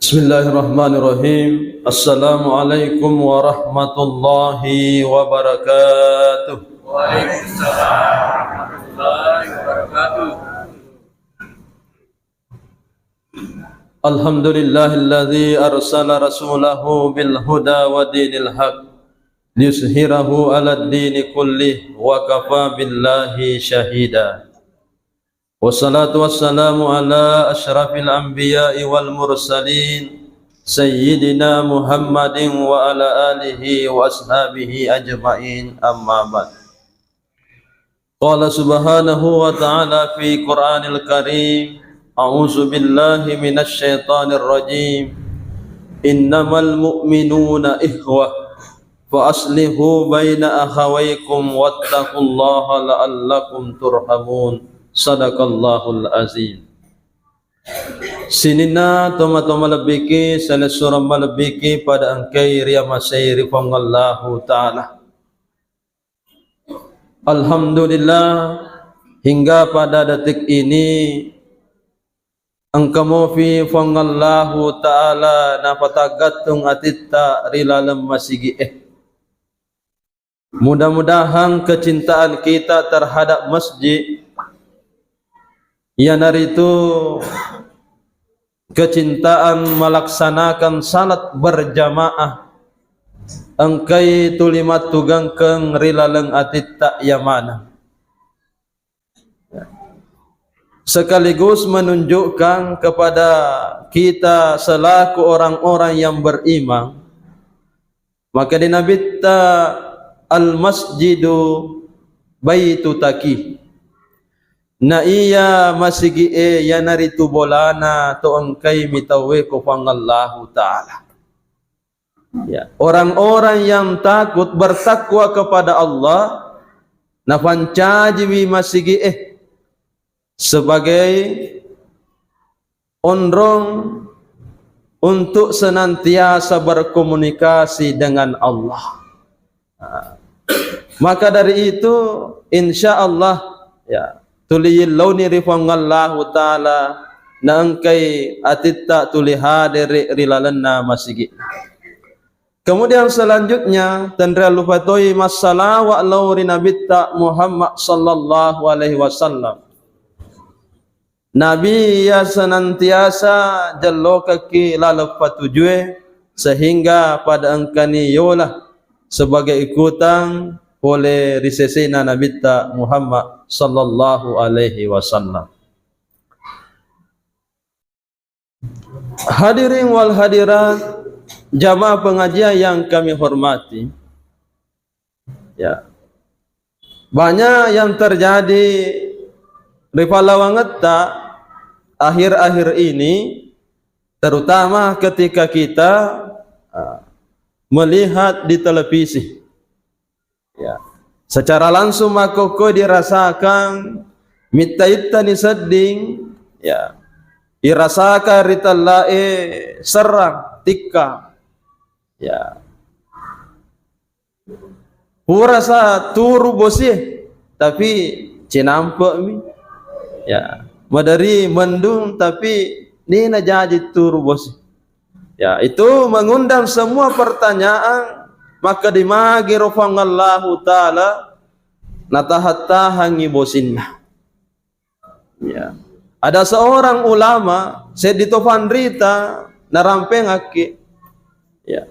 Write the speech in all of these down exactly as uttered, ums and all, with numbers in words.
Bismillahirrahmanirrahim. Assalamualaikum warahmatullahi wabarakatuh. Waalaikumsalam warahmatullahi wabarakatuh. Alhamdulillahilladzi arsala rasulahu bil huda wa dinil haq liyuzhirahu ala dini kullih wa kafa billahi syahida. Wassalatu wassalamu ala asyrafil anbiya'i wal mursalin, sayyidina Muhammadin wa ala alihi wa ashabihi ajma'in, amma ba'd. Qala subhanahu wa ta'ala fi Qur'anil Karim, a'udzu billahi minasy syaithanir rajim. Innamal mu'minuna ikhwah. Fa aslihu baina akhawaikum wattaqullaha la'allakum turhamun. Sadaqallahul azim. Sininna tomatoa malebbiki, salessureng malebbiki pada engkai riamasei ri Puang Allahu Ta'ala. Alhamdulillah, hingga pada detik ini engka mofi Puang Allahu Ta'ala napataggattung atitta ri laleng masigi'e. Mudah-mudahan kecintaan kita terhadap masjid, iyanaritu kecintaan melaksanakan salat berjamaah, engkai tuli mattugengkeng ri laleng atitta iya maneng. Sekaligus menunjukkan kepada kita selaku orang-orang yang beriman, maka di Nabitta, "Al masjidu baitu taqi." Na iya masigi'e iyanaritu bolana to engkai mitauwe ko Puang Allahu Ta'ala. Ya, orang-orang yang takut bertakwa kepada Allah, nafancajiwi masigi'e sebagai onrong untuk senantiasa berkomunikasi dengan Allah. Nah, maka dari itu, insya Allah, ya, tuli yilloni ri Puang Allahu Ta'ala, naengkai atitta tuli hadere ri lalenna masigi. Kemudian selanjutnya, tenriallufatoi massalawa lao ri Nabitta Muhammad sallallahu alaihi wasallam. Nabi iya senantiasa jellokekki laleng patujue, sehingga pada engkani yola sebagai ikutang pole ri sesena Nabitta Muhammad sallallahu alaihi wasallam. Hadirin wal hadirat, jamaah pengajian yang kami hormati. Ya. Banyak yang terjadi ri pallawangetta akhir-akhir ini, terutama ketika kita, ah, melihat di televisi. Ya. Secara langsung makkokkoe dirasakan, mitta-ittani sedding, ya. Irasakang ri tellae serrang, tikka. Ya. Purasa turu bosie, tapi cinampe'mi. Ya, maderi mendung, tapi nina jaji turu bosie. Ya, itu mengundang semua pertanyaan, maka dimagi ro Puang Allahu Ta'ala, natahat-tahangi bosinna. Ya. Ada seorang ulama, seddi to fanrita, narampengakki. Ya.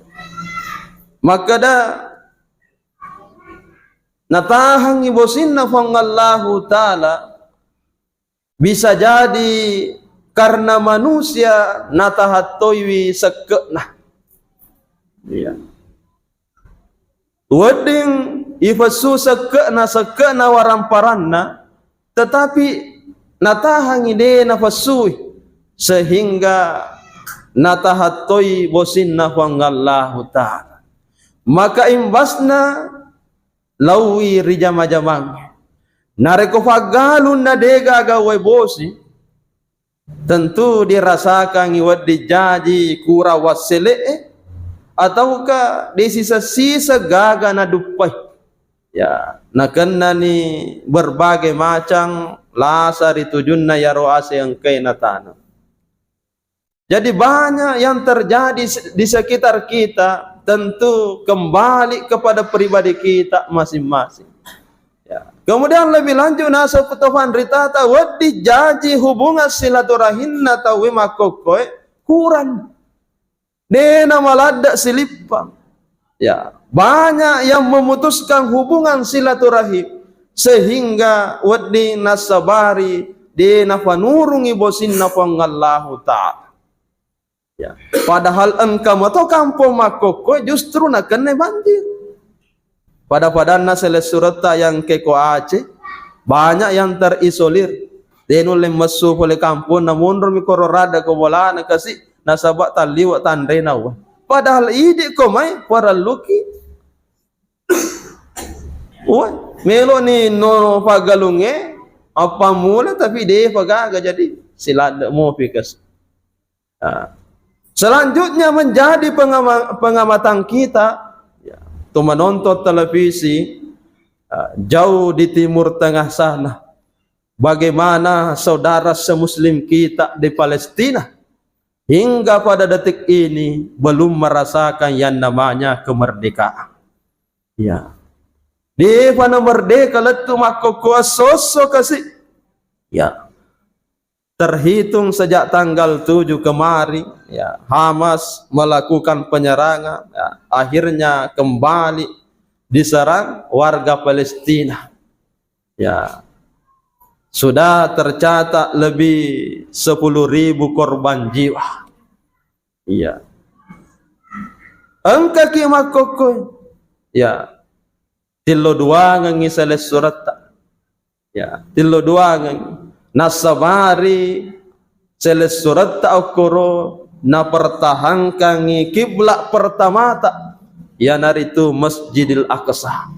Makkeda, natahangi bosinna Puang Allahu Ta'ala, bisa jadi karena manusia natahattoiwi sekke'na. Ya. Wedding ifessu sekke'na, sekke'na waramparanna, tetapi natahangi de nafessui, sehingga natahattoi bosinna Puang Allahu Ta'ala. Maka imbasna laui ri jama-jamang. Narekko faggalunna degaga wae bosi, tentu dirasakangngi wedding jaji kurang wassele'e, atauka de sisa-sisa gaga naduppai. Ya, nakennani berbagai macam lasa ri tujunna yaro ase engkai nataneng. Jadi banyak yang terjadi se-, di sekitar kita, tentu kembali kepada pribadi kita masing-masing. Ya. Kemudian lebih lanjut, nasaba to fanritata wedding jaji hubungan silaturahimna tauwe makkokkoe kurang. De' namaladde' silippang. Ya, banyak yang memutuskan hubungan silaturahim sehingga wedding nasabari de' nafanurungi bosinna Puang Allahu Ta'ala. Ya. Padahal engka mato kampong makkokkoe justru nakenna banjir. Pada-padanna selessuretta yang ke ko Aceh, banyak yang terisolir. De' nulle messu pole kampong, namonromi koro rada ko bolana kasi, nasaba talliwa tanrena wa. Padahal idi' ko mai parelluki. Wa, melo ni no paggalungnge, apa mula tapi de' pagaga jadi siladde' mopi kasi. Nah, selanjutnya menjadi pengama-, pengamatan kita, ya, tu menonton televisi, ah, jauh di Timur Tengah sana, bagaimana saudara semuslim kita di Palestina hingga pada detik ini belum merasakan yang namanya kemerdekaan. Ya. De'pa namerdeka lettu makkokkoe esso-esso kasi. Ya. Terhitung sejak tanggal tujuh kemarin, ya, Hamas melakukan penyerangan, ya, akhirnya kembali diserang warga Palestina. Ya, sudah tercatat lebih sepuluh ribu korban jiwa. Iya. Engkaki makkokkoe. Ya. Tillo duangengngi selessuretta. Ya, tillo duangengngi. Nassabari selessuretta okkoro napertahankangngi kiblat pertamata, iyanaritu Masjidil Aqsa.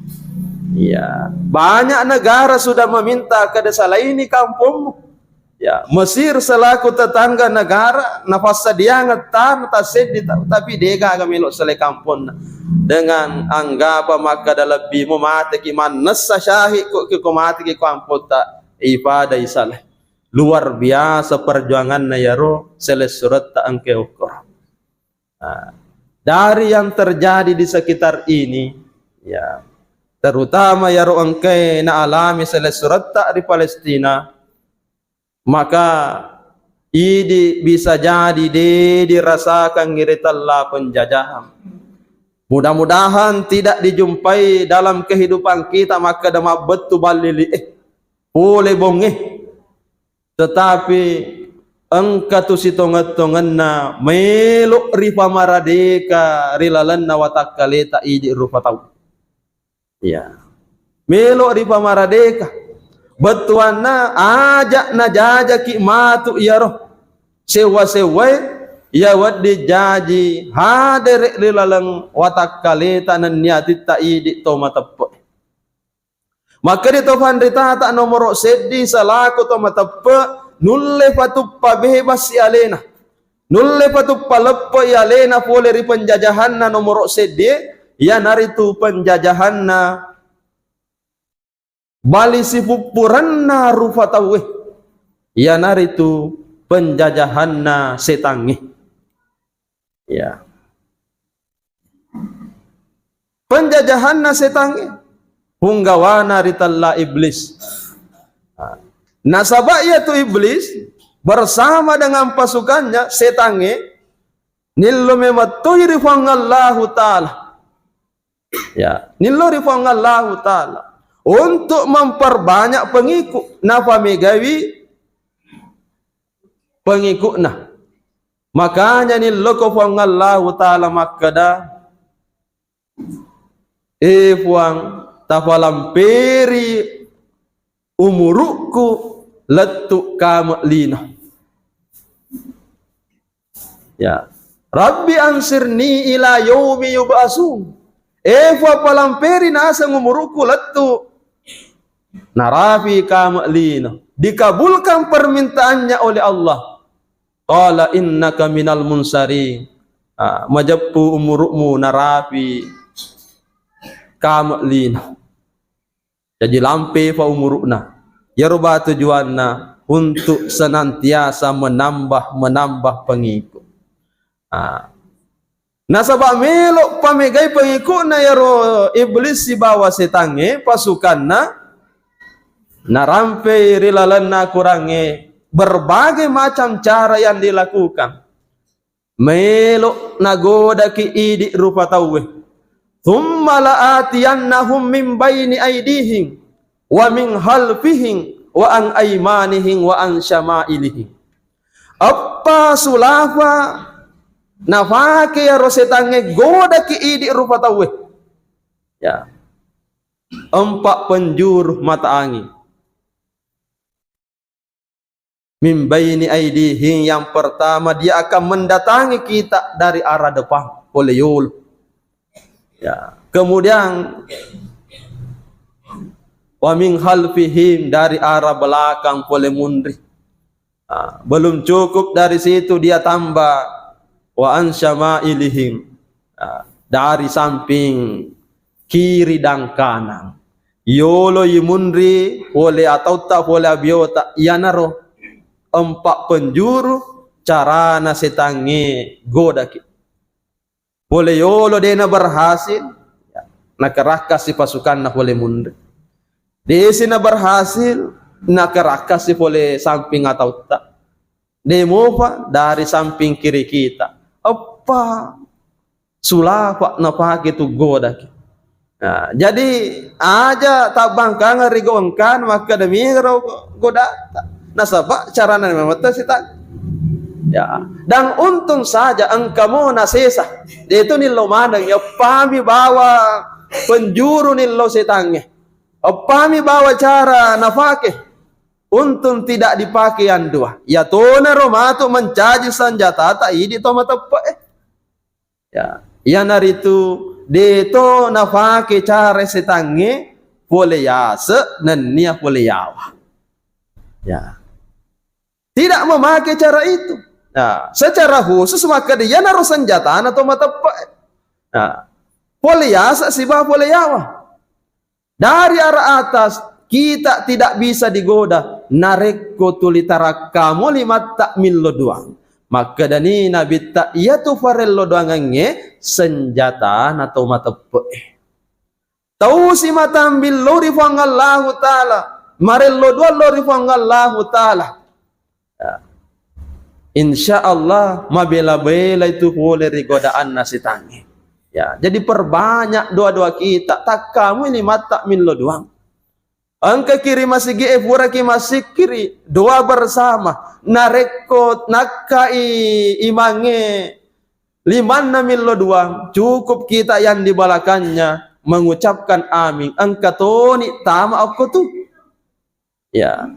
Ya, banyak negara sudah meminta kada salaini kampongmu. Ya, Mesir selaku tetangga negara napassadiangeng tana tasseddi ta-, tapi de'gaga melo salai kamponna. Dengan anggapan makkada lebbi mo mateki mannessa syahid ko, ko mateki ko ampotta ipada isalai. Luar biasa perjuanganna yaro selessuretta engke okkoro. Nah, dari yang terjadi di sekitar ini, ya, terutama yaro engkae naalami selessuretta ri Palestina, maka idi bisa jadi de dirasakangngi ritella penjajahan. Mudah-mudahan tidak dijumpai dalam kehidupan kita makkeda mabbettu ballili, eh, pole bongnge. Tetapi engka tu sitongeng-tongenna melo ripamaradeka ri lalenna watakkaleta idi rupa tau. Iya. Melo ripamaradeka. Bettuanna aja najajaki matu iyaro sewwa-sewwae, iya wedding jaji hadere ri laleng watakkaleta nennia titta idi to mateppe. Makkeda to fanritata nomoro seddi selaku to mateppe, nulle patuppa bebas si alena. Nulle patuppa leppe i alena pole ri penjajahanna nomoro seddie, iyanaritu penjajahanna bali sipuppurenna rupa tauwe, iyanaritu penjajahanna setangnge. Ya. Penjajahanna setangnge, punggawana ritella iblis. Nasaba iyatu iblis bersama dengan pasukannya, setangnge, nillo memettoi ri Puang Allahu Ta'ala. Ya, nillo ri Puang Allahu Ta'ala untuk memperbanyak pengikut, napamegawi pengikutna. Makanya nilloko Puang Allahu Ta'ala makkeda, "Eh Puang, tapalamperi umurukku lettu kame lino." Ya. "Rabbi ansirni ila yaumi yub'asun." Eh Puang, palamperi naseng umurukku lettu narapi kame lino. Dikabulkan permintaannya oleh Allah. Qala innaka minal munsarin. Ah, majeppu umurukmu narapi kame lino. Jaji lampe fa umurukna. Iyaro ba tujuanna untuk senantiasa menambah, menambah pengikut. Ah. Nasaba melo pamegai pengikutna yaro iblis sibawa setangnge pasukanna, narampei ri lalenna Qurangnge berbagai macam cara yang dilakukan. Melo nagodaki idi rupa tauwe. Tsumma la'atiyannahum min baini aidihim wa min khalfihim wa an aimanihim wa an syama'ilihim. Eppa sulafa nafake yaro setangnge godaki idi rupa tauwe. Ya. Empat penjuru mata angin. Min baini aidihim, yang pertama dia akan mendatangi kita dari arah depan, pole yolo. Ya, kemudian wa min khalfihim, dari arah belakang pole munri. Ah, belum cukup dari situ, dia tambah wa an syama'ilihim. Ah, dari samping kiri dan kanan. Yolo imunri pole atautta pole abiota, iyanaro empat penjuru carana setangnge godaki. Pole yolo de na berhasil, ya, nakarakkasi pasukanna pole munri. Desi na berhasil, nakarakkasi pole samping atautta. De mopa dari samping kiri kita. Eppa sulafa napake tu godaki. Nah, jadi aja tabbangkangeng ri gongkana makkeda miro godata. Nasaba carana memang tau setang. Ya, dan untung saja engka mo nasesa. Itu nillo maneng, eppami bawa penjuru nillo setangnge. Eppami bawa cara nafake. Untung tidak dipake yang dua. Ya tonaro matu mencaji senjatata idi to mateppe'e. Ya, iyanaritu de to nafake cara setangnge pole yase nennia pole yawa. Ya. Tidak memakai cara itu. Nah, secara khusus maka de iyanaro senjatana to mateppe'e. Nah, pole yase siba pole yawa. Dari arah atas, kita tidak bisa digoda. Narekko tuli tarakkamu limatta millo duang. Makkedani Nabitta, iyatu farello duangengnge senjatana to mateppe'e. Tau simata millo ri Puang Allahu Ta'ala, marello duang lo ri Puang Allahu Ta'ala. Ya. Insya Allah mabela-bela itu pole ri godaanna setangnge. Ya, jadi perbanyak doa-doa kita. Takkamu ini mata millo duang. Engka kiri masigi e pura ki masikiri doa bersama. Narekko nakkai imangnge limanna millo duang, cukup kita yang di belakangnya mengucapkan amin. Engka toni tama okko tu. Ya.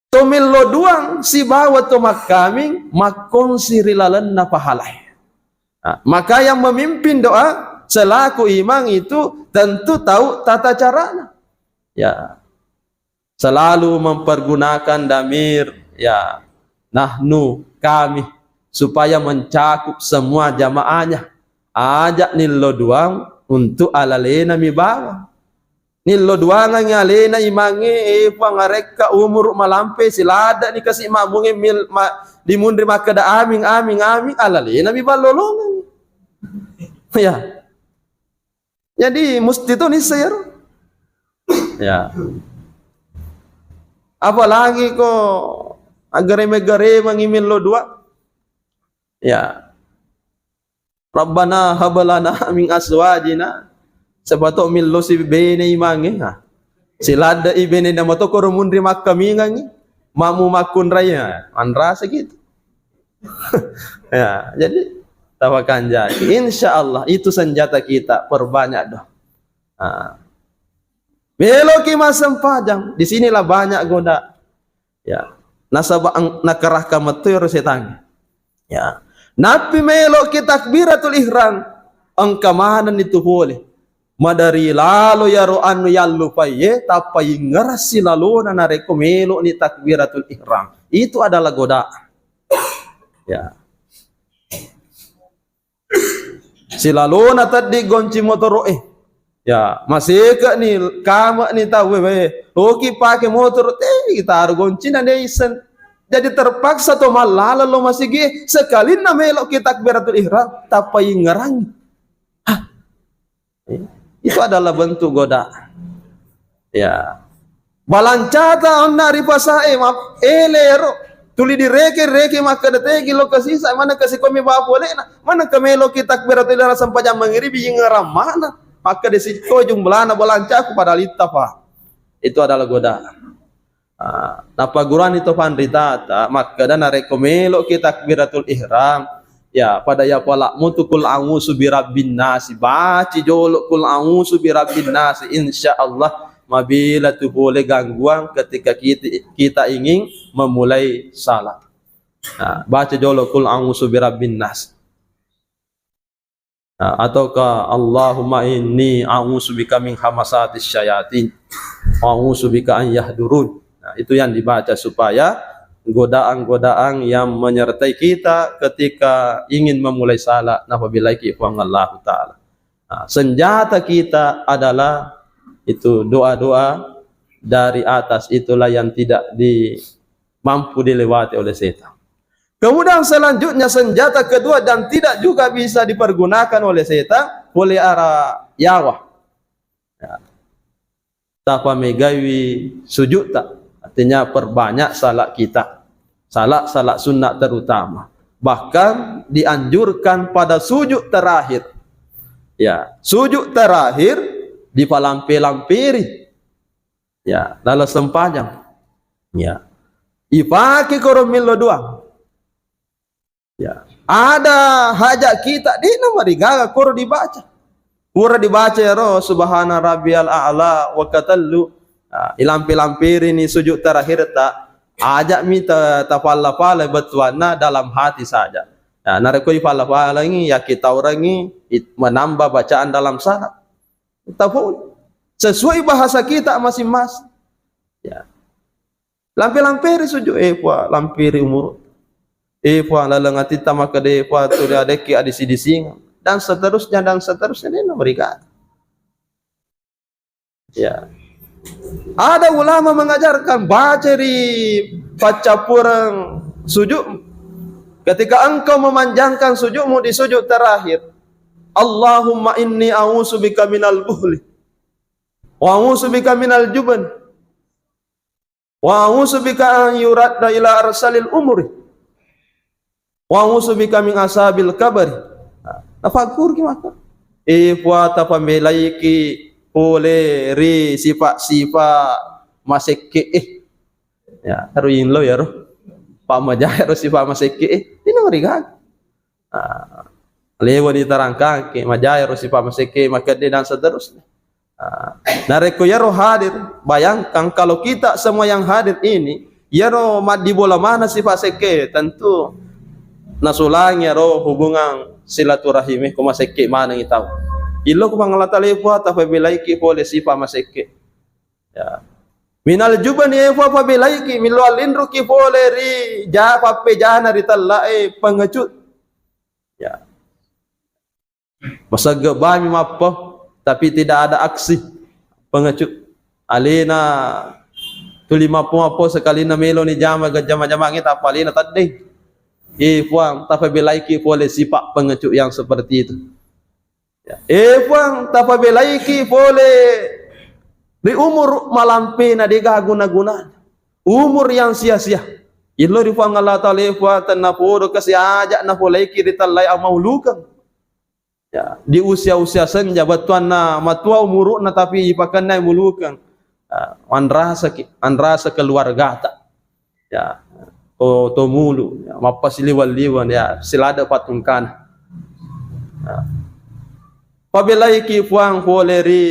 To millo duang sibawa to makkaming makkongsi ri lalenna pahalae. Nah, maka yang memimpin doa selaku imam itu tentu tahu tata carana. Ya. Selalu mempergunakan damir, ya, nahnu, kami, supaya mencakup semua jamaahnya. Ajak nillo duang untuk alalena mi bawang. Nillo duangangngi alena imangnge, e Puang, arekka umuru malampe, siladani kasi makmungnge mil-, ma-, dimunri makkeda aming, aming, aming, alalenami ballolongeng. Ya. Jadi musti to nisseng iyaro. Ya. Apalagi ko aggareme-garemengngi millo dua. Ya. Rabbana hablana min azwajina. Saba to millo si bene imangnge. Ha. Siladde i bene namo to koro munri makkamingangngi. Mamu makkunrai, ya. Manrasa gitu. Ya, jadi tawakan jadi. Insya Allah itu senjata kita, perbanyak doa. Ah. Meloki massempajang, di sinilah banyak goda. Ya. Nasaba ang-, nakerahkan metu ero setan. Ya. Nappi meloki takbiratul ihram, engka manenni tu pole. Madari lalo yaro anu yallupaie, tappa ingerassi lalona narekko meloni takbiratul ihram. Itu adalah godaan. Ya. Silalona teddi gonci motoro'e. Ya, maseke'ni, kame'ni tau, we, we. Oki pake motoro, te, itaro goncina de isseng. Jadi terpaksa to mallala lo masigi, sekalinna meloki takbiratul ihram, tappa ingerangi. Hah? Itu adalah bentuk godaan. Ya. Balancata onna ri pasae, ma-, ele ro. Tuli direke-reke makkeda tegi lo kasisa, mana kasikomi bapa olena, mana kameloki takbiratul ihram sempajang mangribi ingerang mana. Makkeda sikko jumlana balancaku padahal itta, Pak. Itu adalah godaan. Ah, napaggurani to panritata, makkeda narekko meloki takbiratul ihram, ya, pada yapalakmu tu kul a'udzu birabbin nasi, baci jolo kul a'udzu birabbin nasi, insya Allah mabela tu pole gangguan ketika kita, kita ingin memulai salat. Nah, baca jolo kul a'udzu birabbin nas. Nah, ataukah Allahumma inni a'udzubika min hamasatis syayatin, a'udzubika an yahdurun. Nah, itu yang dibaca supaya godaan-godaan yang menyertai kita ketika ingin memulai salat, napabilaiki Puang Allahu Ta'ala. Nah, senjata kita adalah itu doa-doa dari atas, itulah yang tidak di-, mampu dilewati oleh setan. Kemudian selanjutnya senjata kedua dan tidak juga bisa dipergunakan oleh setan, pole ara yawa. Ya. Tapamegaiwi sujudta, artinya perbanyak salat kita. Salat-salat sunnah terutama. Bahkan dianjurkan pada sujud terakhir. Ya, sujud terakhir dipalampe-lamperi. Ya, dalam sempajang. Ya. Ipake koro millo doang. Ya. Ada hajat kita, de'na marigaga koro dibaca. Pura dibaca iyaro subhana rabbiyal a'la wa katellu. Ah, ilampe-lamperini sujud terakhir ta, ajakmi ta-, tapalla-pala bettuanna dalam hati saja. Ya, narekko ipalla-palangi, ya kitaurangi, it-, menambah bacaan dalam salat. Tapau. Sesuai bahasa kita masing-masing. Ya. Lampe-lamperi sujud, eh, Puang, lamperi umuru. Eh, Puang, laleng atitta makkeda, eh, Puang, tuli adekki adisi-disingeng. Dan seterusnya, dan seterusnya, de'na meriga. Ya. Ada ulama mengajarkan, baca ri paccappureng sujud. Ketika engkau memanjangkan sujudmu di sujud terakhir, Allahumma inni a'udzubika minal buhli. Wa a'udzubika minal jubn. Wa a'udzubika an yuradda ila arsalil umuri. Wa a'udzubika min asabil kabari. Nah, nafakkurki maka. Eh, Puang, tapamelaiki pole ri sifa-sifa masekke, eh. Ya, ero inlo iyaro. Pamaja ero sifa masekke, eh. Ini merigaga. Ah, lewa diterangkan ke, majaya ro sipa masekke, makedde dan seterusnya. Ah, narekko iyaro hadir, bayangkan kalau kita semua yang hadir ini, iyaro maddibola mana sipa sekke, tentu nasulangi ro hubungan silaturahimi ko masekke manengi tau. Illo ko Puang Allah Taala, Puang, tapabelaiki pole sipa masekke. Ya. Minal jubni, e Puang, pabelaiki, millau linruki pole ri ja-, pappejana ri tellae pengecut. Ya. Masegge bami mappo, tapi tidak ada aksi pengecut. Alena tuli mappo-mappo, sekalina meloni jama, jama-jamangnge, tappa alena teddeng. E Puang, tapabelaiki pole sipa pengecut yang seperti itu. Ya. E Puang, tapabelaiki pole ri umur malampena, dega guna-gunana. Umur yang sia-sia. Illo ri Puang Allah Taala, e Puang, tennapodo kasi aja napolaiki ri tellai amaulukeng. Ya, di usia-usia senja, bettuanna matua umuru'na tapi ipakennai mulukeng. Ah, manrasaki, manrasa keluargata. Ya, to, to mulu, ya, mappasiliweng-liweng, ya, silada patungkana. Ya. Pabelaiki Puang pole ri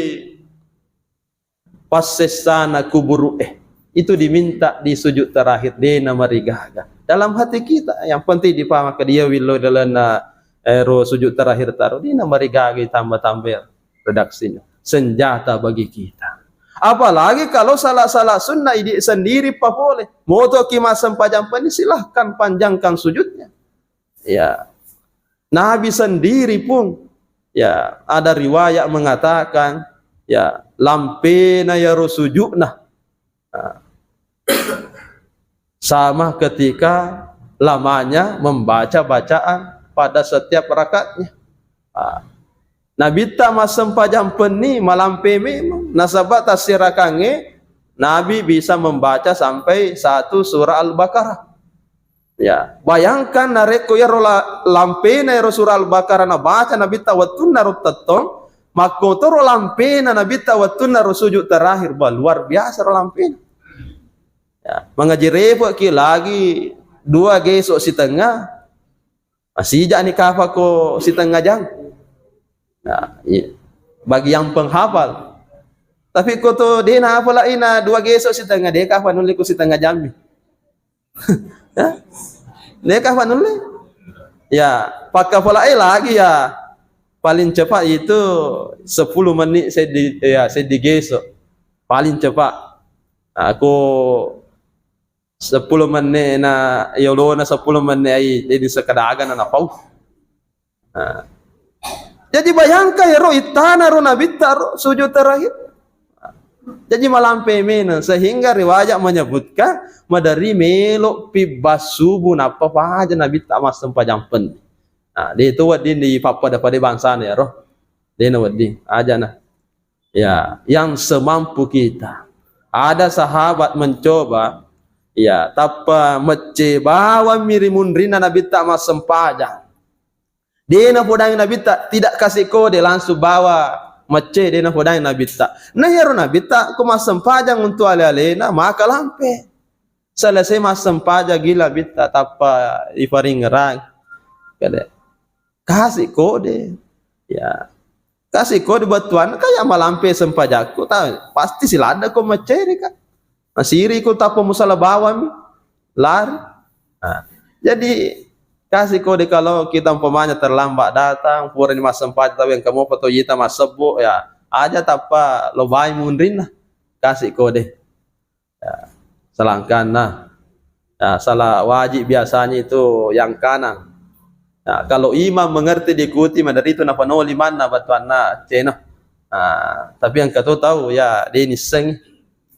passessana kuburu'e. Itu diminta di sujud terakhir, de namarigaga. Dalam hati kita, yang penting dipaham ke dia willo dalam, eh, ro sujud terakhir taro, de namarigaga tambah-tambah redaksinya. Senjata bagi kita. Apalagi kalau salah-salah sunnah idi sendiri papole. Motoki massempajang peni, silahkan panjangkan sujudnya. Ya. Nabi sendiri pun, ya, ada riwayat mengatakan, ya, lampena yaro sujudna. Nah. sama ketika lamanya membaca bacaan pada setiap rakaatnya. Ah. Nabitta massempajang penni malampe memang. Nasaba tassirakangnge Nabi bisa membaca sampai satu surah Al-Baqarah. Ya, bayangkan narekko iyaro la-, lampena ero surah Al-Baqarah nabaca Nabitta wettunna ro tettong, makkotoro lampena Nabitta wettunna ro sujud terakhir, bah, luar biasa ro lampena. Ya, mangaji repeki lagi dua geso sitengnga, masijani kapako sitengnga jang. Ya, iya. Bagi yang penghafal. Tapi ko to de nahafal ina dua geso sitengnga, de kapa nulle ko sitengnga jammi. Ya? De kapa nulle? Ya, pakkafalai lagi ya. Paling cepat itu sepuluh menit seddi, ya, seddi geso. Paling cepat. Aku sepuluh menit na yolona sepuluh menit ai, jadi sekadaga na napau. Nah. Jadi bayangkan ero ittana ro Nabitta ro sujud terakhir. Jadi malampe mena sehingga riwayat menyebutkan maderi melo pibas subuh nappa paja Nabitta massempajang penni. Nah, de to wedding di pappada-pada bangsana ya ro. De na wedding aja nah. Ya, yang semampu kita. Ada sahabat mencoba, ya, tappa mecce bawammi ri munrinna Nabitta massempajang. De napodangi Nabitta, tidak kasih kode, langsung bawa mecce, de napodangi Nabitta. Nah, iyaro Nabitta ko massempajang untuk ale-alena, maka lampe. Selesai massempajang gila Nabitta tappa ifaringerang. Kade. Kasih kode. Ya. Kasih kode bettuanna, kayak malampe sempajakku, ta-, pasti siladda ko mecceri ka. Masiri ko tappa musala bawami. Lari. Nah, jadi kasih kode kalau kita umpamanya terlambat datang, purani massempajang tapi engka mopa to ita massebbu, ya, aja tappa lobai munrinna. Kasih kode. Ya, selangkanna. Ya, salah wajib biasanya itu yang kanan. Ya, kalau imam mengerti diikuti, madari itu napanoli manna batuanna ceno. Ah, tapi yang kau tahu ya, de nisseng.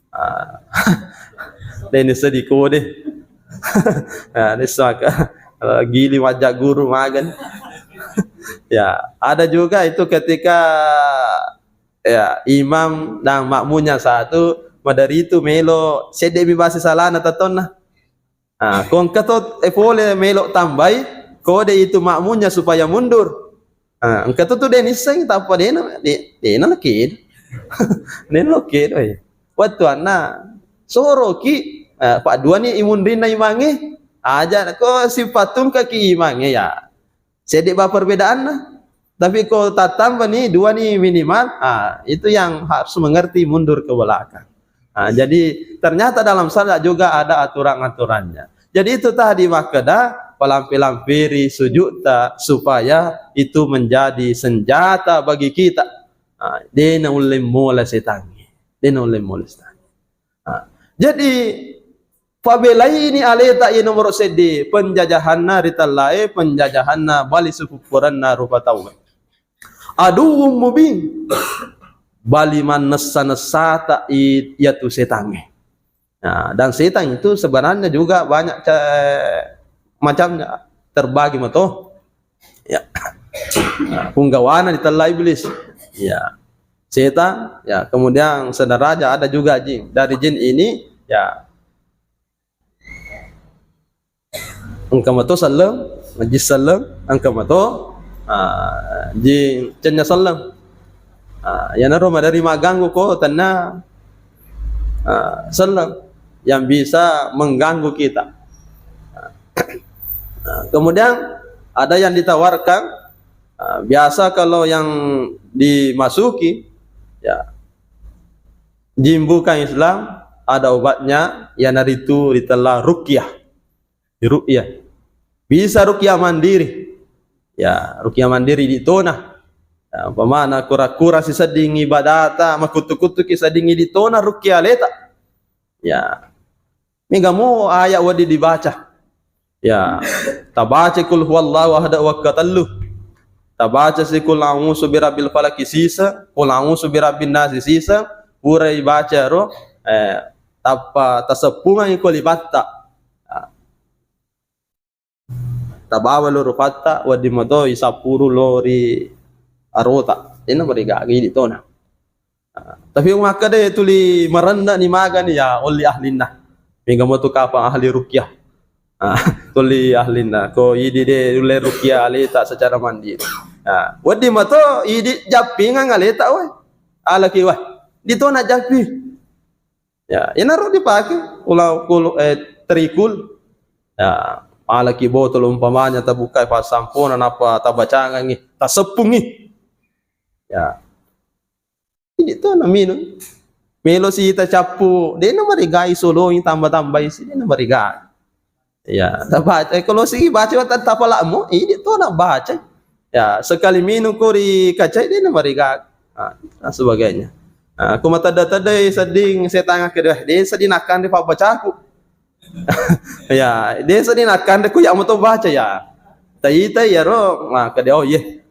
Ah, de nisseng di kode. Ya, nisseng ka. Gili majak guru magan. Ya, ada juga itu ketika ya, imam dan makmumnya satu, madari itu melo sedde mi basi salana tettonna. Ah, ko engka to, eh, pole melo tambai, kode itu makmumnya supaya mundur. Ah, engka to tu de nisseng, tappa dena, de-, dena laki. Dena laki, oi. Wattu anna, soroki, ah, pak dua ni imunrinna imange, aja ko sipatungkaki imange ya. Seddi ba perbedaanna. Tapi ko tattamba ni, dua ni minimal, ah, itu yang harus mengerti mundur ke belakang. Ah, jadi ternyata dalam salat juga ada aturan-aturannya. Jadi itu tadi makkeda, palampe-lamperi sujudta supaya itu menjadi senjata bagi kita. Ah, de naulle mola setangnge. De naulle mola setangnge. Ah, jadi pabelaini aleta iya nomoro seddi, penjajahanna ritellae, penjajahanna bali sipuppurenna rupa tauwe. Aduwwum mubin, bali mannessa-nessata i-, iyatu setangnge. Nah, dan setan itu sebenarnya juga banyak ca-, macamnya, terbagi mato. Ya. Nah, punggawana ditella iblis. Ya. Setan, ya, kemudian sederaja ada juga jin. Dari jin ini, ya, engka mato selleng, jin selleng, engka mato, ah, jin cennya selleng. Ah, iyanaro maderi magganggu ko tenna, ah, selleng yang bisa mengganggu kita. Ah, kemudian ada yang ditawarkan, ah, biasa kalau yang dimasuki, ya, jin bukan Islam, ada obatnya, iyanaritu ritella ruqyah. Ruqyah. Bisa ruqyah mandiri. Ya, ruqyah mandiri ditona. Ya, umpamana kura-kura sisedding ibadata, makuttu-kuttuki sedding ditona ruqyah aleta. Ya. Mega mo ayat wedding dibaca. Ya. Tabaca kul huwallahu ahad wekka tellu. Tabaca si kul a'udzu birabbil falaq sisa, kul a'udzu birabbin nas sisa, pura ibaca ro, eh, tappa taseppungang ko libatta. Tabawa lo rupatta, wedding mato isappuru lo ri arota. Dena marigaga idi tona. Ah, tapi makkeda tuli marenna ni magani ya olli ahlinna. Mega matu kapang ahli rukyah. Ah, tuli ahlinna. Ko idi de ulle rukyah aleta secara mandiri. Ah, wedding mato idi jappingang aleta weh. Alaki weh. Ditona jappi. Ya, inaro dipake ula kulu, eh, trikul. Ya, alaki botol umpamanya tabukai passampona napa tabacangangi, taseppungi. Ya. Ini to na minung. Melo si tacappu, dena marigai soloi tambah-tambahi si, dena marigai. Ya, tabaca, eh, kalau si baca wata tapalamu, ini to na baca. Ya, sekali minung ko ri kacai, dena marigai. Ah, dan sebagainya. Ah, ko matedda-tedda sedding setanga kedua, de sedding nakkande pabbacaku. Ya, de sedding nakkande ku ya moto baca ya. Tai-tai ya ro, maka de oh ye.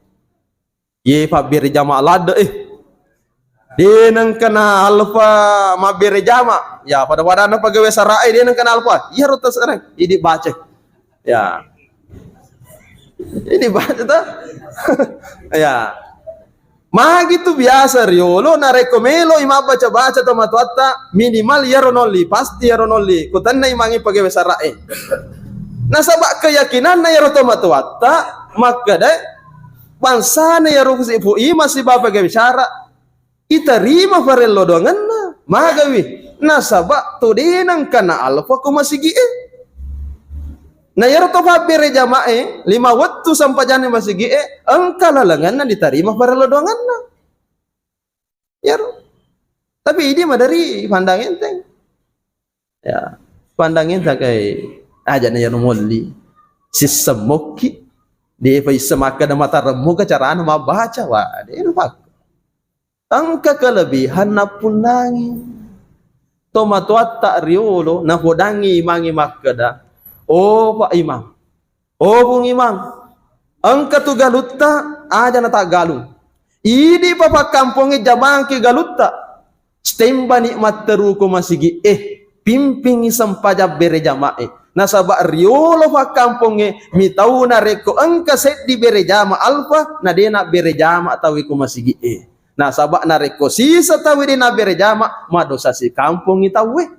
Ye pabbere jama ladde eh. De nengkana alfa mabbere jama. Ya, pada-pada na pegawai sarai de nengkana alfa. Iya ro terserah. Idi baca. Ya. Ini baca ta? Ya. Magi tu biasa riolo narekko melo i mabbaca-baca to matuatta minimal yaro nolli, pasti yaro nolli. Kutenna imangi pegawai sarai. Nasaba keyakinanna yaro to matuatta makkeda bangsana yaro kusipu ima sibawa pegawai sara. Itarima farello doangenna, magawi. Nasaba tu de nengkana alfa ko masigi'e. Na iyaro to fabbere jamae, lima wettu sempajanna masigi'e, engka lalengenna ditarima farello doangenna. Iyaro. Tapi idi maderi pandang enteng. Ya, pandang enteng kai aja na iyaro molli. Sissemmokki. De fa issa makkeda mataremmu ke carana mabbaca, wa, de rupak. Engka kelebihan nappunnangi. Tomatoatta riolo napodangi imangi makkeda, "Oh, Pak Imam. Oh, Bung Imam. Engka tu galutta aja nataggalung. Idi pa pakkampongnge jamangki galutta. Stembani matteru ko masigi e. Pimpingi sempajang bere jamae. Nasaba riolo pakkampongnge mitau narekko engka seddi bere jama alfa, na dena bere jama tawi ko masigi e." Nasaba narekko sisa tauwe de nabbere jama, madosa sikampongngi tauwe.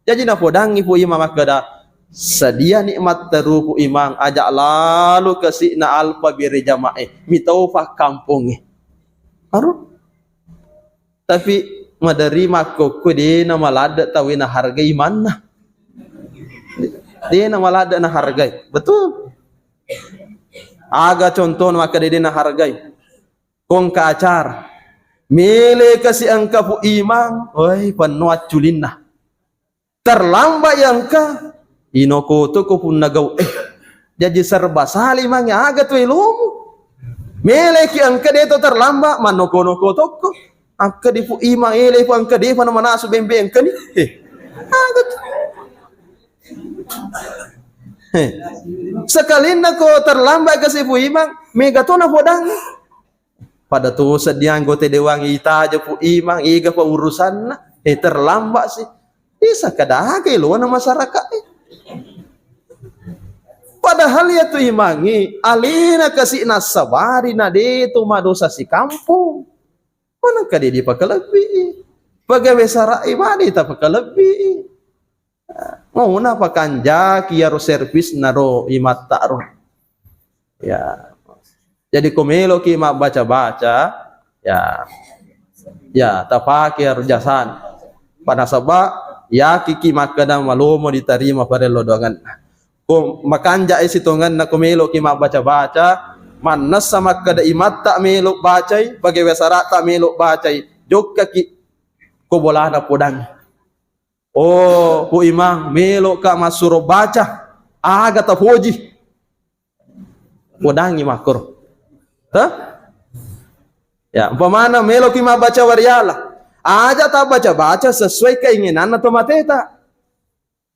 Jaji napodangngi Pu Imang makkeda, "Sadiani matteru Pu Imang, aja lalo kasi'na alfa bere jamae, mitau fakkampongnge." Aru? Tapi maderi makkokko de namaladde tauwe nahargai imanna. De namaladde nahargai. Betul. Aga contohna makkeda de nahargai. Ko engka acara. Mele kasi engka Pu Imang, oi, penno acculinna. Terlambat ya engka, inoko to ko punna gau, eh. Jaji serba sali mange aga tu elomu. Mele ki engka de to terlambat, mannoko-noko tokko. Akka di Pu Imang ele Pu engka de fa na manasu bembe engka ni. Eh. Aga tu. Eh. Sekalinna ko terlambat kasi Pu Imang, mega to na podang. Pada tu seddi anggota dewan itaja Pu Imang, ega pa urusanna, eh, terlambat si. Isa kadaga elona masyarakat, eh. Padahal ya tu imangi, alena kasi nasabari na de tu madosa si kampung. Mana kade dipakalebbi? Pegawai sarai mani tapakalebbi. Mauna pakanjaki iyaro servisna ro imatta ro. Ya. Jadi ko meloki mabbaca-baca, ya. Ya, tapake iyaro jasana. Panasaba yakiki makkeda malomo ditarima farello doangenna. Ko makanja e sitongenna ko meloki mabbaca-baca, mannessa makkeda imatta melo bacai, pegawai sarata melo bacai, jokkaki ko bolana podang. Oh, Pu Imang, meloka massuro baca, aga tapoji? Podangi makkoro. Hah? Ya, umpamana meloki mabbaca wariala, aja tabbaca-baca sesuai keinginanna tomateta.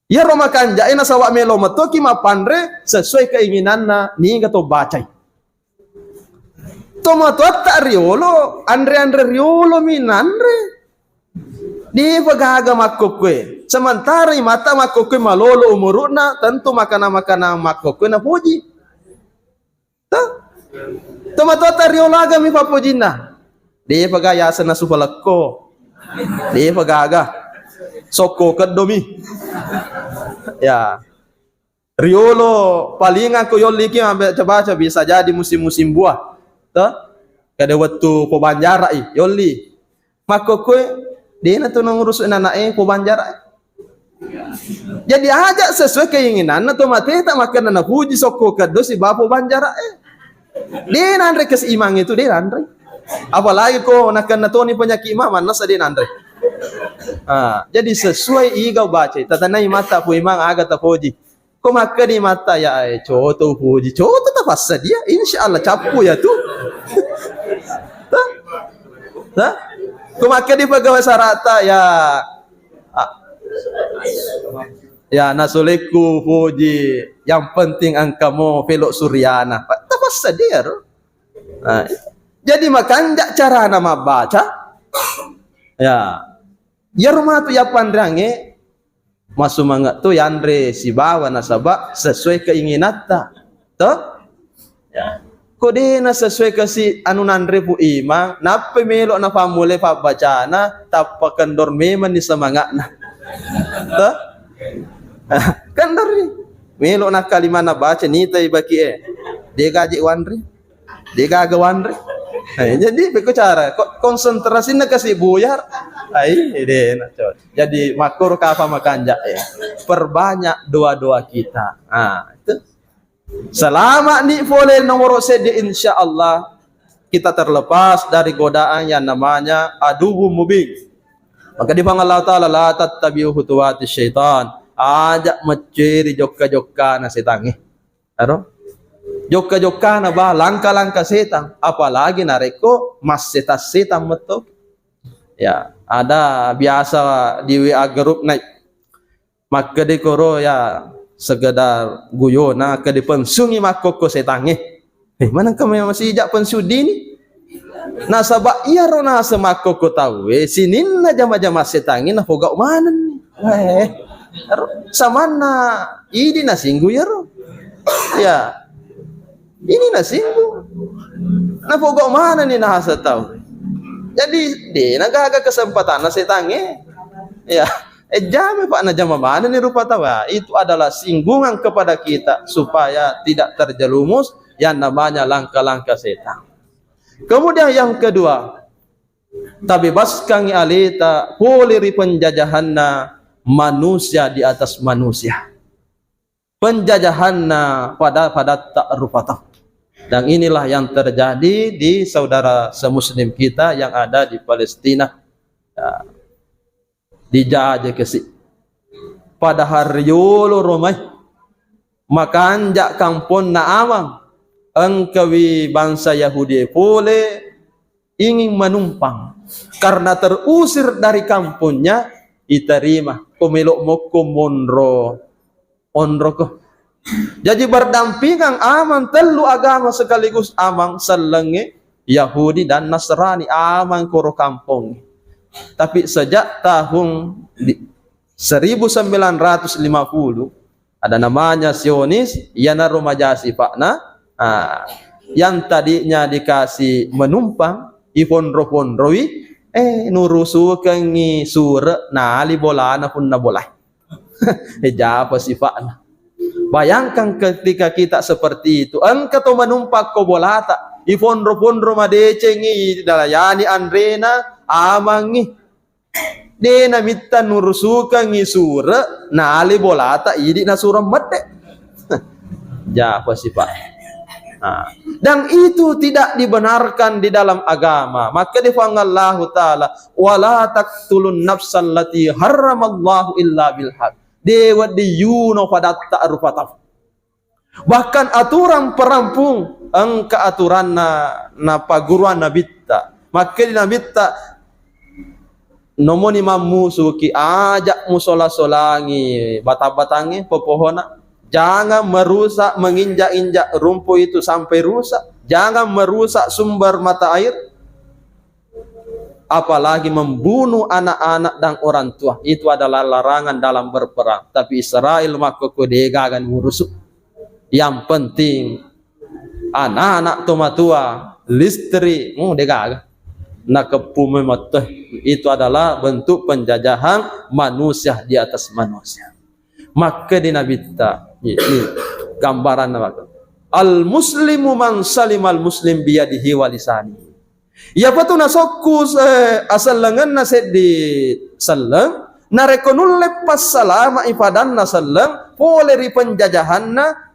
Iyaro makanja'e nasaba melo metoki mappanre sesuai keinginanna niga to bacai. Tomatoatta riolo, anre-anre riolo mi nanre. Depa gaga makkokkoe. Sementara imatta makkokkoe malolo umuru'na, tentu makana-makana makkokkoe napoji. Toh? Tomatoatta riolo aga mi pappojinna? De'pa ga yaseng nasu palekko. De'pa gaga. Sokko keddo mi. Ya. Riolo palingakko yolli ki ambe baca-baca, bisa jadi musim-musim buah. Toh? Kada wettu pobanjara'i yolli. Makkokkoe, de'na tu nangurusu nana'e pobanjara'i. Jadi aja sesuai keinginanna to mateta, makkenna napuji sokko keddo sibawa pobanjara'i. De' nanre kesimangnge tu, de' nanre. Apalagi ko nakenna toni penyakit ma, mannessa de' nanre. Ah, jadi sesuai iga baca, tatanai mata pu imang aga tapoji. Ko makkedi mata ya, eh, coto puji, coto tapassadia, insya Allah cappu ya tu. Tah? Tah? Ko makkedi pegawai sarata ya, ah, ya nasulekku puji, yang penting engka mo pelok suryana. Tapassadia ro. Ah, jadi makanja carana mabbaca. Ya. Iyaro matu yappanreangnge masumanga' to yanre sibawa nasaba sesuai keinginanta. To? Ya. Ko de'na sesuai kasi anu nanre pu imang, nappa melo napammulai pabbacana, tappa kendor memanni semanga'na. To? Kendor ni. Melo nakkalimana baca, nitai baki e. De' gaji wanre. De' gaga wanre. Eh, jadi beko cara ko-, konsentrasinna kasi buyar. Ai, de'na, coy. Jadi makkoro kapa makanja, eh. Perbanyak doa-doa kita. Ah, itu. Selama ni pole nomor seddi, insya Allah kita terlepas dari godaan yang namanya aduwwum mubin. Maka di Allah Ta'ala, "La tattabi'u khutuwati syaitan." Aja mecceri jokka-jokkana setangnge. Ero? Jokka-jokkana ba langka-langka setang, apalagi narekko masseta-setang metto. Ya, ada biasa di W A group naik. Makkede koro ya sekedar guyona, kede pensungi makkokko setangnge. Eh, manengka memang sijak pensiun dini? Nasaba iyaro naseng makkokko tauwe, sininna jama-jama setangnge napogau manenni. Weh, ero, samanna idi nasinggu iyaro. Ya. Ini nasinggu. Napogau manenni nahasa tau. Jadi, de' nagaga kesempatanna setangnge. Ya. Eh, jama, Pak, najama manenni rupa tau. Itu adalah singgungan kepada kita supaya tidak terjerumus yang namanya langkah-langkah setan. Kemudian yang kedua, tabebaskangngi aleta pole ri penjajahanna manusia di atas manusia. Penjajahanna pada-padatta rupa tau. Dan inilah yang terjadi di saudara semuslim kita yang ada di Palestina. Ya. Dijajah kasi. Padahal riolo romai makanja kamponna amang, engkawi bangsa Yahudi pole ingin menumpang. Karena terusir dari kampungnya, iterima. Ko melo mokko monro, onroko. Jadi berdampingan amang tellu agama sekaligus amang sellengnge Yahudi dan Nasrani amang koro kampong. Tapi sejak tahun di, seribu sembilan ratus lima puluh, ada namanya Zionis, iyanaro maja sifa'na, ah, yang tadinya dikasih menumpang, iponro-ponroi, eh, nurusukengngi sure, nali bolana punna bolai. Eh, japa sifa'na. Bayangkan ketika kita seperti itu, engka to menumpang ko bolata, iponro-ponro madecengi, dalayani anrena, amangngi. De' namitta nurusukengngi sure, nali bolata idi nasureng medde. Japa sifat. Nah, dan itu tidak dibenarkan di dalam agama. Maka di Puang Allahu Ta'ala, "Wala taqtulun nafsal lati harramallahu illa bil haq." De' wedding yuno padatta rupa tau. Bahkan aturan perampung, engka aturanna napaguruang nabitta. Makkedi nabitta, nomoni mammusuki, aja musola-solangi batang-batangnge, pepohona. Jangan merusak, menginjak-injak rumput itu sampai rusak. Jangan merusak sumber mata air. Apalagi membunuh anak-anak dan orang tua. Itu adalah larangan dalam berperang. Tapi Israel makkokko de' gaga ngurusu. Yang penting anak-anak, to matua, listrik, oh, degaga. Nakeppu memang tuh. Itu adalah bentuk penjajahan manusia di atas manusia. Makkeda Nabitta, ini, ini gambaranna maka. Al muslimu man salimal muslim biyadihi wa lisanihi. Iyapa tu nasokku se-, asellengenna seddi selleng, narekko nulle passalama'i padanna selleng, pole ri penjajahanna,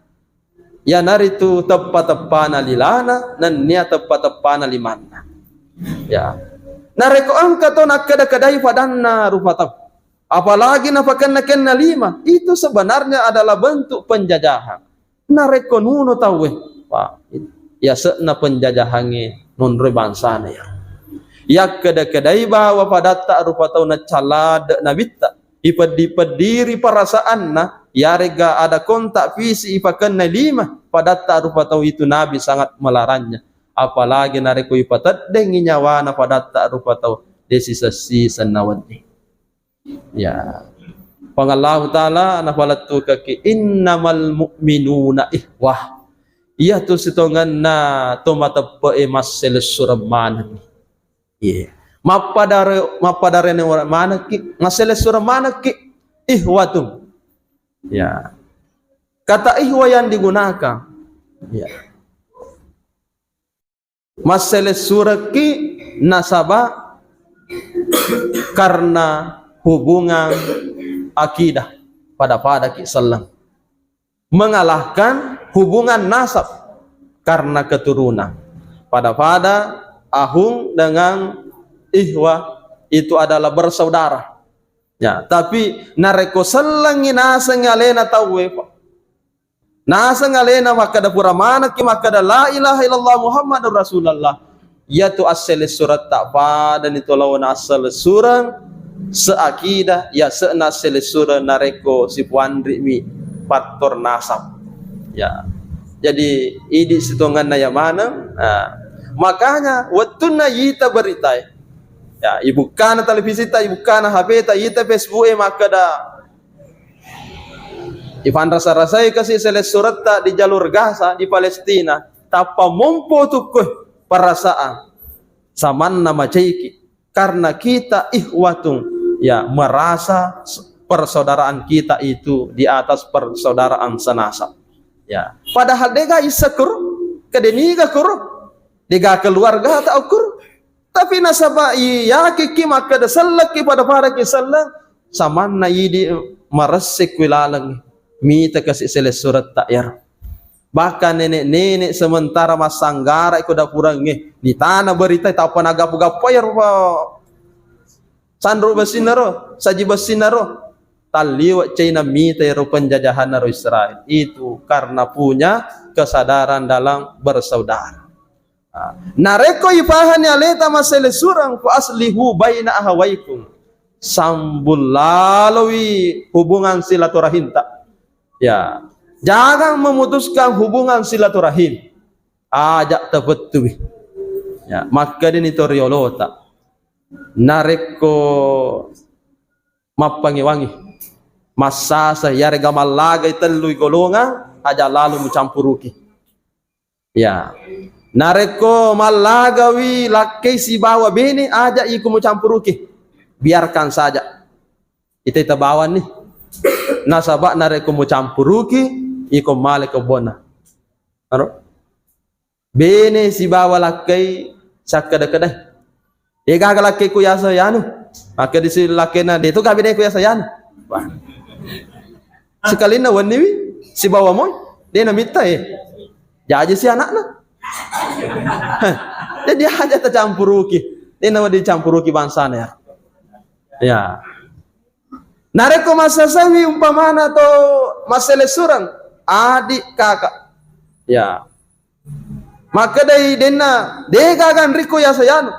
iyanaritu teppa-teppana lilana, nennia teppa-teppana limanna. Ya. Narekko engka to nakkeda-kedai padanna rupa tau, apalagi napakenna-kenna lima, itu sebenarnya adalah bentuk penjajahan. Narekko nuno tauwe, Pak, yase'na penjajahangnge nonroi bangsana ya. Yakkeda-kedai bawa padatta rupa tau naccalade nabitta, ipeddi-peddiri perasaanna, yarega ada kontak fisik ipakenna lima, padatta rupa tau itu nabi sangat melarangnya. Apalagi narekko ipateddengngi nyawana padatta rupa tau, de sisessi senna wedding. Ya. Puang Allahu Ta'ala napalettukaki, "Innamal mu'minuna ikhwah." Iyatu sitongenna to mateppe'e masselessureng maneng. Iya. Mappadare-, mappadarene manekki, masselessureng manekki. Ikhwatun. Ya. Kata ikhwa yang digunakan. Ya. Masselessurekki nasaba karena hubungan akidah, pada-padaki selleng. Mengalahkan hubungan nasab karena keturunan. Pada-pada ahung dengan ikhwa itu adalah bersaudara. Ya, tapi narekko sellengngi nasengngi alena tauwe, Pak. Naseng alena makkeda pura manekki makkeda la ilaha illallah Muhammadur Rasulullah. Iyatu asselessuretta padani to laona asselessureng seakidah, yase'na asselessureng narekko sipuanri'mi faktor nasab. Ya. Jadi idi sitongenna ya maneng. Nah, makanya wettunna yita beritae. Ya, ibukkana televisita, ibukkana H P-ta, yita Facebook e makkeda Ifanrasa-rasai kasi selessuretta di jalur Gaza, di Palestina, tappa mompo tukkue perasaan samanna macaiki, karena kita ikhwatun, ya, merasa persaudaraan kita itu di atas persaudaraan senasab. Ya, padahal dega issa kuru, kedeniga kuru, dega keluarga tak ukur. Tapi nasaba iyakiki makkeda sellekki pada-padaki selleng, samanna idi maressek wilaleng mita kasi selessuretta iyaro. Bahkan nenek-nenek sementara massanggara ko dapurangnge, ditana berita tappa nagappu-gappu iyaro, sanru bessinaro, saji bessinaro, talliwe Cina mita iyaro penjajahanna ro Israel. Itu karena punya kesadaran dalam bersaudara. Ah, narekko ipahani aleta masselessureng, fa aslihu baina ahawaikum. Sambung laloi hubungan silaturahimta. Ya, jangan memutuskan hubungan silaturahim. Aja' tapettui. Ya, makkedani to riolota. Narekko mappangewangi, massasa, yarega mallagai tellui golongang, aja' lalo mucampuruki. Ya. Narekko mallagawi lakkei sibawa bene, aja' iko mucampuruki. Biarkan saja. Ita-ita bawanni. Nasaba narekko mucampuruki, iko male kebbonna. Aro? Bene sibawa lakkei sakkeda-kedai. Degaga lakkei ku yasa yanu. Makkeda si lakkena, de to gaga bene ku yasa yanu. Wah. Sekalinna wenniwi sibawa moi, de namitta e. Jaji si anakna. Jadi aja' tacampuruki. De nawedding dicampuruki bangsana ya. Ya. Narekko massasawi umpamana to masselessureng, adik kakak. Ya. Makkedai denna, degaga anrikku yasa yanu.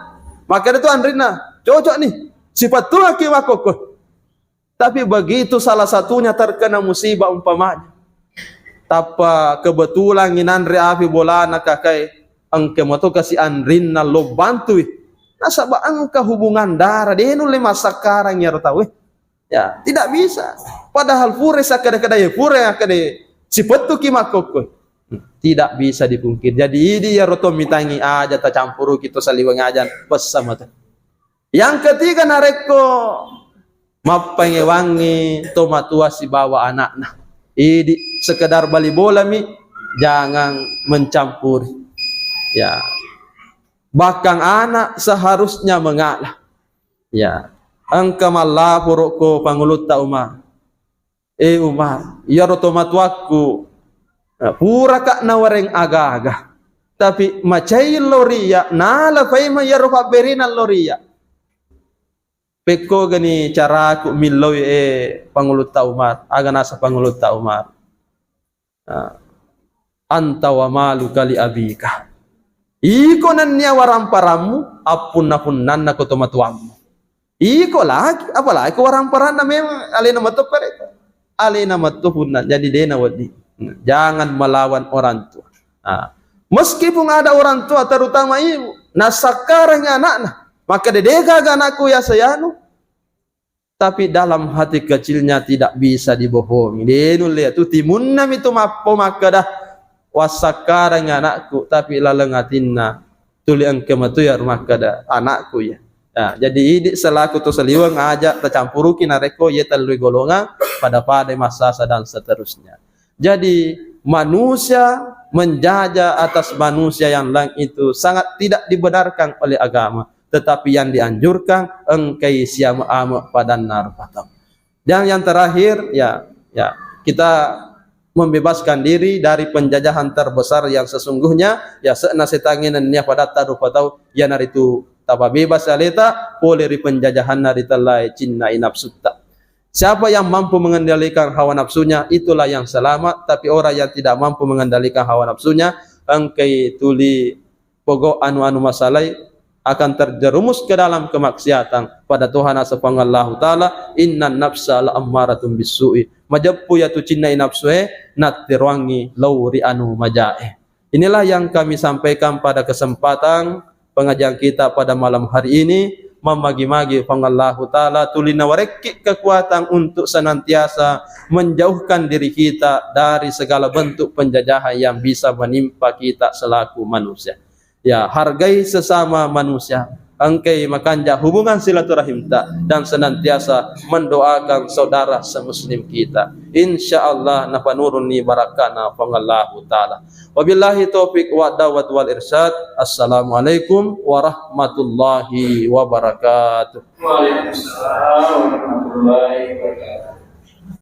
Makkeda tu anrinna, cocok ni. Sipattuaki makkokko. Tapi begitu salah satunya terkena musibah umpamanya. Tappa kebetulan inanre api bolana kakae, engka moto kasi anrinna lo bantui. Nasaba engka hubungan darah, de nulle massakkarang iyaro tauwe. Ya, tidak bisa. Padahal pura sakkeda-keda, ya pura akkeda sipettuki makkokko. Tidak bisa dipungkiri. Jadi, idi iyaro to mitangi aja tacampuruki to saliweng aja pessa mate. Yang ketiga, narekko mappangewangi to matua sibawa anakna, idi sekedar bali bolami, jangan mencampuri. Ya. Bahkan anak seharusnya mengalah. Ya. Engka mallaporo ko Pangulutta Umar. Eh Umar, iyaro tomatuakku, eh, puraka nawareng aga-aga. Tapi macai lo ri iyya, nala paimeng iyaro pabberina lo ri iyya. Pekkogani caraku milloi, eh, Pangulutta Umar, aga naseng Pangulutta Umar. Ah, anta wa maluka li abika. Iko nennia waramparammu, appunna-punnanna ko tomatuammu. Iko lagi, apalagi ko waramparanna memang alena metto pareka. Alena metto punna, jadi dena wedding. Jangan melawan orang tua. Ah, meskipun ada orang tua, terutama ibu, nasakkarangi anakna, maka de, degaga anakku ya sayanu, tapi dalam hati kecilnya tidak bisa dibohongi. De nulle tu timunnami tu mappo makkeda, "Wassakkarang anakku," tapi laleng atinna tuli engka matu ya makkeda, "Anakku ya." Nah, jadi idi selaku to saliweng aja tacampuruki narekko ye tellui golongan pada-pada massasa dan seterusnya. Jadi manusia menjajah atas manusia yang lain itu sangat tidak dibenarkan oleh agama. Tetapi yang dianjurkan, engkai siame-ame padanna rupa tau. Dan yang terakhir, ya, ya, kita membebaskan diri dari penjajahan terbesar yang sesungguhnya, ya, se'na setangnge nennia padatta rupa tau, iyanaritu tapabebas aleta pole ri penjajahanna ritellai cinna inapsutta. Siapa yang mampu mengendalikan hawa nafsunya, itulah yang selamat. Tapi orang yang tidak mampu mengendalikan hawa nafsunya, engkai tuli pogok anu-anu masalai akan terjerumus ke dalam kemaksiatan. Pada Tuhan asapang Allahu Ta'ala, "Innan nafsa la ammaratun bissu'i." Majeppu ya tu cinna inapsue, natteruangi lauri anu majae. Inilah yang kami sampaikan pada kesempatan pengajian kita pada malam hari ini. Mamagi-magi Puang Allahu Ta'ala tuli nawarekki kekuatan untuk senantiasa menjauhkan diri kita dari segala bentuk penjajahan yang bisa menimpa kita selaku manusia. Ya, hargai sesama manusia. Engkai makanja hubungan silaturahimta dan senantiasa mendoakan saudara semuslim kita. Insya Allah napanuruni barakana Puang Allahu Ta'ala. Wabillahi taufiq wa dawat wal irsyad. Assalamualaikum warahmatullahi wabarakatuh. Waalaikumsalam warahmatullahi wabarakatuh.